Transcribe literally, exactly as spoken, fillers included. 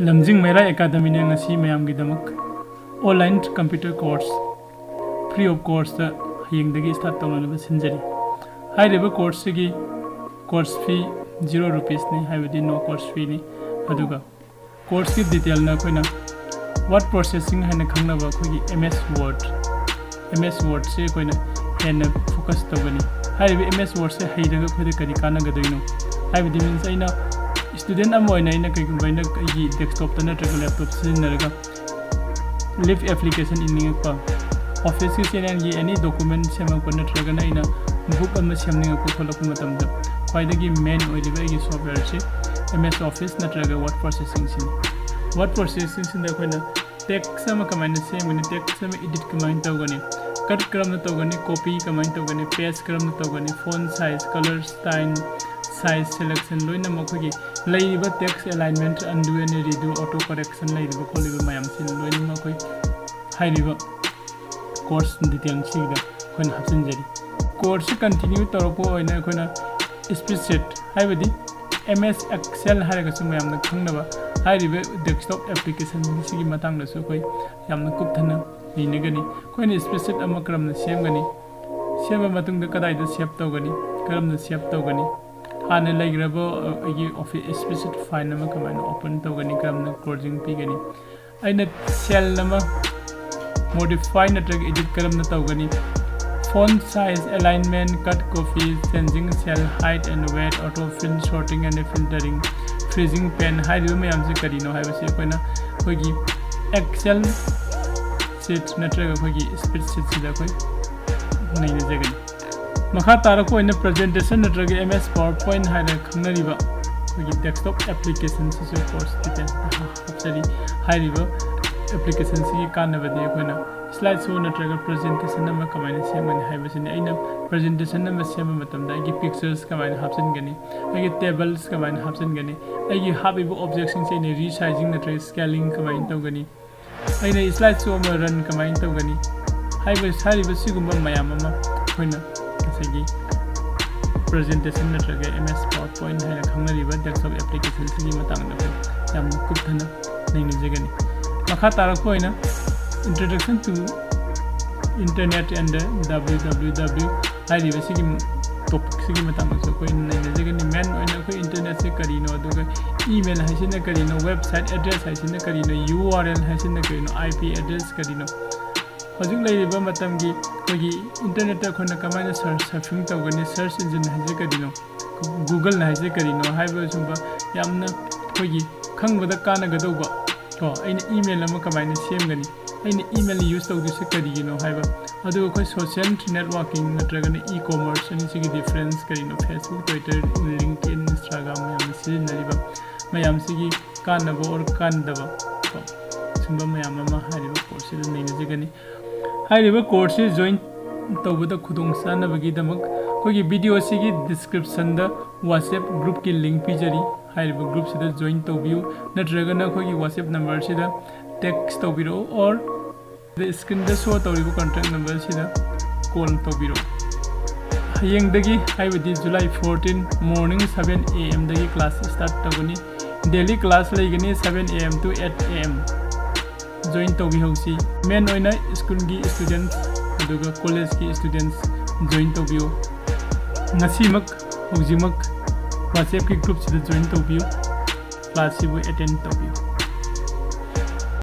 ꯂꯝꯖꯤꯡ ꯃꯩꯔꯥ ꯑꯦꯀꯥꯗꯃꯤꯅ ꯉꯁꯤ ꯃꯌꯥꯝꯒꯤꯗꯃꯛ online computer course free of cost ꯍꯌꯦꯡꯗꯒꯤ start ꯇꯧꯅꯅꯕ ꯁꯤꯟꯖꯔꯤ꯫ ꯍꯥꯏꯔꯤꯕ courseꯁꯤꯒꯤ course fee zero rupeesꯅꯤ, ꯍꯥꯏꯕꯗꯤ no course feeꯅꯤ꯫ ꯑꯗꯨꯒ courseꯀꯤ detailꯅ ꯑꯩꯈꯣꯏꯅ word processing ꯍꯥꯏꯅ ꯈꯪꯅꯕ ꯑꯩꯈꯣꯏꯒꯤ MS Word, MS Wordꯁꯦ ꯑꯩꯈꯣꯏꯅ ꯍꯦꯟꯅ focus ꯇꯧꯒꯅꯤ꯫ ꯍꯥꯏꯔꯤꯕ MS Wordꯁꯦ ꯍꯩꯔꯒ ꯑꯩꯈꯣꯏꯗ ꯀꯔꯤ ꯀꯥꯟꯅꯒꯗꯣꯏꯅꯣ? ꯍꯥꯏꯕꯗꯤ means ꯑꯩꯅ student ꯑꯃ ꯑꯣꯏꯅ ꯑꯩꯅ ꯀꯩꯒꯨꯝꯕ ꯑꯩꯅ ꯑꯩꯒꯤ desktopꯇ ꯅꯠꯇ꯭ꯔꯒ laptop ꯁꯤꯖꯤꯟꯅꯔꯒ leaf application ꯏꯅꯤꯡꯉꯛꯄ, officeꯀꯤ channelꯒꯤ any document ꯁꯦꯝꯃꯛꯄ ꯅꯠꯇ꯭ꯔꯒꯅ ꯑꯩꯅ book ꯑꯃ ꯁꯦꯝꯅꯤꯡꯉꯛꯄ ꯈꯣꯠꯂꯛꯄ ꯃꯇꯝꯗ ꯈ꯭ꯋꯥꯏꯗꯒꯤ main ꯑꯣꯏꯔꯤꯕ ꯑꯩꯒꯤ softwareꯁꯤ MS Office ꯅꯠꯇ꯭ꯔꯒ word processingꯁꯤꯅꯤ꯫ Word processingꯁꯤꯗ ꯑꯩꯈꯣꯏꯅ text ꯑꯃ ꯀꯃꯥꯏꯅ ꯁꯦꯝꯒꯅꯤ, text ꯑꯃ edit ꯀꯃꯥꯏꯅ ꯇꯧꯒꯅꯤ, cut ꯀꯔꯝꯅ ꯇꯧꯒꯅꯤ, copy ꯀꯃꯥꯏꯅ ꯇꯧꯒꯅꯤ, paste ꯀꯔꯝꯅ ꯇꯧꯒꯅꯤ, font size, color style, size selection ꯂꯣꯏꯅꯃꯛ ꯑꯩꯈꯣꯏꯒꯤ ꯂꯩꯔꯤꯕ text alignment, undo and redo, auto correction ꯂꯩꯔꯤꯕ ꯈꯣꯠꯂꯤꯕ ꯃꯌꯥꯝꯁꯤ ꯂꯣꯏꯅꯃꯛ ꯑꯩꯈꯣꯏ ꯍꯥꯏꯔꯤꯕ course detailꯁꯤꯗ ꯑꯩꯈꯣꯏꯅ ꯍꯥꯞꯆꯤꯟꯖꯔꯤ꯫ Courseꯁꯤ continue ꯇꯧꯔꯛꯄ ꯑꯣꯏꯅ ꯑꯩꯈꯣꯏꯅ spreadsheet ꯍꯥꯏꯕꯗꯤ MS Excel ꯍꯥꯏꯔꯒꯁꯨ ꯃꯌꯥꯝꯅ ꯈꯪꯅꯕ ꯍꯥꯏꯔꯤꯕ desktop applicationꯁꯤꯒꯤ ꯃꯇꯥꯡꯗꯁꯨ ꯑꯩꯈꯣꯏ ꯌꯥꯝꯅ ꯀꯨꯞꯊꯅ ꯅꯩꯅꯒꯅꯤ꯫ ꯑꯩꯈꯣꯏꯅ spreadsheet ꯑꯃ ꯀꯔꯝꯅ ꯁꯦꯝꯒꯅꯤ, ꯁꯦꯝꯕ ꯃꯇꯨꯡꯗ ꯀꯗꯥꯏꯗ save ꯇꯧꯒꯅꯤ, ꯀꯔꯝꯅ save ꯇꯧꯒꯅꯤ, ꯍꯥꯟꯅ ꯂꯩꯈ꯭ꯔꯕ ꯑꯩꯒꯤ office spreadsheet file ꯑꯃ ꯀꯃꯥꯏꯅ open ꯇꯧꯒꯅꯤ, ꯀꯔꯝꯅ closing ꯄꯤꯒꯅꯤ, ꯑꯩꯅ cell ꯑꯃ modify ꯅꯠꯇ꯭ꯔꯒ edit ꯀꯔꯝꯅ ꯇꯧꯒꯅꯤ, font size, alignment, cut, copy, changing cell height and weight, auto fill, sorting and filtering, freezing pane ꯍꯥꯏꯔꯤꯕ ꯃꯌꯥꯝꯁꯦ ꯀꯔꯤꯅꯣ ꯍꯥꯏꯕꯁꯤ ꯑꯩꯈꯣꯏꯅ ꯑꯩꯈꯣꯏꯒꯤ Excel sheet ꯅꯠꯇ꯭ꯔꯒ ꯑꯩꯈꯣꯏꯒꯤ spreadsheetꯁꯤꯗ ꯑꯩꯈꯣꯏ ꯅꯩꯅꯖꯒꯅꯤ꯫ ꯃꯈꯥ ꯇꯥꯔꯛꯄ ꯑꯣꯏꯅ presentation ꯅꯠꯇ꯭ꯔꯒ MS PowerPoint ꯍꯥꯏꯅ ꯈꯪꯅꯔꯤꯕ ꯑꯩꯈꯣꯏꯒꯤ desktop applicationꯁꯤꯁꯨ course detailsꯇ ꯍꯥꯞꯆꯔꯤ꯫ ꯍꯥꯏꯔꯤꯕ applicationꯁꯤꯒꯤ ꯀꯥꯟꯅꯕꯗꯤ ꯑꯩꯈꯣꯏꯅ slide show ꯅꯠꯇ꯭ꯔꯒ presentation ꯑꯃ ꯀꯃꯥꯏꯅ ꯁꯦꯝꯒꯅꯤ ꯍꯥꯏꯕꯁꯤꯅꯤ꯫ ꯑꯩꯅ presentation ꯑꯃ ꯁꯦꯝꯕ ꯃꯇꯝꯗ ꯑꯩꯒꯤ pictures ꯀꯃꯥꯏꯅ ꯍꯥꯞꯆꯤꯟꯒꯅꯤ, ꯑꯩꯒꯤ tables ꯀꯃꯥꯏꯅ ꯍꯥꯞꯆꯤꯟꯒꯅꯤ, ꯑꯩꯒꯤ ꯍꯥꯞꯄꯤꯕ objectꯁꯤꯡꯁꯦ ꯑꯩꯅ resizing ꯅꯠꯇ꯭ꯔꯒ scaling ꯀꯃꯥꯏꯅ ꯇꯧꯒꯅꯤ, ꯑꯩꯅ slide show ꯑꯃ run ꯀꯃꯥꯏꯅ ꯇꯧꯒꯅꯤ ꯍꯥꯏꯕ, ꯍꯥꯏꯔꯤꯕ ꯁꯤꯒꯨꯝꯕ ꯃꯌꯥꯝ ꯑꯃ ꯑꯩꯈꯣꯏꯅ ꯉꯁꯥꯏꯒꯤ presentation ꯅꯠꯇ꯭ꯔꯒ MS PowerPoint ꯍꯥꯏꯅ ꯈꯪꯅꯔꯤꯕ desktop applicationꯁꯤꯒꯤ ꯃꯇꯥꯡꯗ ꯑꯩꯈꯣꯏ ꯌꯥꯝꯅ ꯀꯨꯞꯊꯅ ꯅꯩꯅꯖꯒꯅꯤ꯫ ꯃꯈꯥ ꯇꯥꯔꯛꯄ ꯑꯣꯏꯅ Introduction to Internet and W W W ꯍꯥꯏꯔꯤꯕ ꯁꯤꯒꯤ ꯇꯣꯄꯤꯛꯁꯤꯒꯤ ꯃꯇꯥꯡꯗꯁꯨ ꯑꯩꯈꯣꯏ ꯅꯩꯅꯖꯒꯅꯤ꯫ ꯃꯦꯟ ꯑꯣꯏꯅ ꯑꯩꯈꯣꯏ ꯏꯟꯇꯔꯅꯦꯠꯁꯦ ꯀꯔꯤꯅꯣ, ꯑꯗꯨꯒ ꯏꯃꯦꯜ ꯍꯥꯏꯁꯤꯅ ꯀꯔꯤꯅꯣ, ꯋꯦꯕꯁꯥꯏꯠ ꯑꯦꯗ꯭ꯔꯦꯁ ꯍꯥꯏꯁꯤꯅ ꯀꯔꯤꯅꯣ, ꯌꯨ ꯑꯥꯔ ꯑꯦꯜ ꯍꯥꯏꯁꯤꯅ ꯀꯔꯤꯅꯣ, ꯑꯥꯏ ꯄꯤ ꯑꯦꯗ꯭ꯔꯦꯁ ꯀꯔꯤꯅꯣ, ꯍꯧꯖꯤꯛ ꯂꯩꯔꯤꯕ ꯃꯇꯝꯒꯤ ꯑꯩꯈꯣꯏꯒꯤ ꯏꯟꯇꯔꯅꯦꯠꯇ ꯑꯩꯈꯣꯏꯅ ꯀꯃꯥꯏꯅ ꯁꯔꯆ ꯁꯔꯐꯤꯡ ꯇꯧꯒꯅꯤ, ꯁꯔꯆ ꯏꯟꯖꯤꯟ ꯍꯥꯏꯁꯦ ꯀꯔꯤꯅꯣ, ꯒꯨꯒꯜ ꯍꯥꯏꯁꯦ ꯀꯔꯤꯅꯣ ꯍꯥꯏꯕ ꯁꯨꯝꯕ ꯌꯥꯝꯅ ꯑꯩꯈꯣꯏꯒꯤ ꯈꯪꯕꯗ ꯀꯥꯟꯅꯒꯗꯧꯕ ꯀꯣ, ꯑꯩꯅ ꯏꯃꯦꯜ ꯑꯃ ꯀꯃꯥꯏꯅ ꯁꯦꯝꯒꯅꯤ, ꯑꯩꯅ ꯏꯃꯦꯜ ꯌꯨꯁ ꯇꯧꯗꯣꯏꯁꯦ ꯀꯔꯤꯒꯤꯅꯣ ꯍꯥꯏꯕ, ꯑꯗꯨꯒ ꯑꯩꯈꯣꯏ ꯁꯣꯁꯤꯌꯦꯜ ꯅꯦꯠꯋꯥꯔꯀꯤꯡ ꯅꯠꯇ꯭ꯔꯒꯅ ꯏ ꯀꯣꯃꯔꯁ ꯑꯅꯤꯁꯤꯒꯤ ꯗꯤꯐ꯭ꯔꯦꯟꯁ ꯀꯔꯤꯅꯣ, ꯐꯦꯁꯕꯨꯛ, ꯇ꯭ꯋꯤꯇꯔ, ꯂꯤꯡꯀꯤꯟ, ꯏꯟꯁꯇꯥꯒ꯭ꯔꯥꯝ ꯃꯌꯥꯝꯅ ꯁꯤꯖꯤꯟꯅꯔꯤꯕ ꯃꯌꯥꯝꯁꯤꯒꯤ ꯀꯥꯟꯅꯕ ꯑꯣꯔ ꯀꯥꯟꯗꯕ ꯀꯣ, ꯁꯨꯝꯕ ꯃꯌꯥꯝ ꯑꯃ ꯍꯥꯏꯔꯤꯕ ꯀꯣꯔꯁꯁꯤꯗ ꯅꯩꯅꯖꯒꯅꯤ꯫ ꯍꯥꯏꯔꯤꯕ ꯀꯣꯔꯁꯁꯤ ꯖꯣꯏꯟ ꯇꯧꯕꯗ ꯈꯨꯗꯣꯡ ꯆꯥꯅꯕꯒꯤꯗꯃꯛ ꯑꯩꯈꯣꯏꯒꯤ ꯚꯤꯗꯤꯑꯣꯁꯤꯒꯤ ꯗꯤꯁꯀ꯭ꯔꯤꯞꯁꯟꯗ ꯋꯥꯆꯦꯞ ꯒ꯭ꯔꯨꯞꯀꯤ ꯂꯤꯡ ꯄꯤꯖꯔꯤ꯫ ꯍꯥꯏꯔꯤꯕ ꯒ꯭ꯔꯨꯞꯁꯤꯗ ꯖꯣꯏꯟ ꯇꯧꯕꯤꯌꯨ, ꯅꯠꯇ꯭ꯔꯒꯅ ꯑꯩꯈꯣꯏꯒꯤ ꯋꯥꯆꯦꯞ ꯅꯝꯕꯔꯁꯤꯗ ꯇꯦꯛꯁ ꯇꯧꯕꯤꯔꯛꯎ, ꯑꯣꯔ ꯁ꯭ꯀ꯭ꯔꯤꯟꯗ ꯁꯣ ꯇꯧꯔꯤꯕ ꯀꯟꯇꯦꯛ ꯅꯝꯕꯔꯁꯤꯗ ꯀꯣꯜ ꯇꯧꯕꯤꯔꯛꯎ꯫ ꯍꯌꯦꯡꯗꯒꯤ, ꯍꯥꯏꯕꯗꯤ July fourteen, morning seven A ꯑꯦꯝꯗꯒꯤ ꯀ꯭ꯂꯥꯁ ꯁ꯭ꯇꯥꯔꯠ ꯇꯧꯒꯅꯤ꯫ ꯗꯦꯂꯤ ꯀ꯭ꯂꯥꯁ ꯂꯩꯒꯅꯤ, seven A M to eight A M. Join ꯇꯧꯕꯤꯍꯧꯁꯤ꯫ ꯃꯦꯟ ꯑꯣꯏꯅ ꯁ꯭ꯀꯨꯜꯒꯤ ꯁ꯭ꯇꯨꯗꯦꯟꯠꯁ ꯑꯗꯨꯒ ꯀꯣꯂꯦꯖꯀꯤ ꯁ꯭ꯇꯨꯗꯦꯟꯠꯁ ꯖꯣꯏꯟ ꯇꯧꯕꯤꯌꯨ꯫ ꯉꯁꯤꯃꯛ, ꯍꯧꯖꯤꯛꯃꯛ ꯋꯥꯆꯦꯞꯀꯤ ꯒ꯭ꯔꯨꯞꯁꯤꯗ ꯖꯣꯏꯟ ꯇꯧꯕꯤꯌꯨ꯫ ꯀ꯭ꯂꯥꯁꯁꯤꯕꯨ ꯑꯦꯇꯦꯟ ꯇꯧꯕꯤꯌꯨ꯫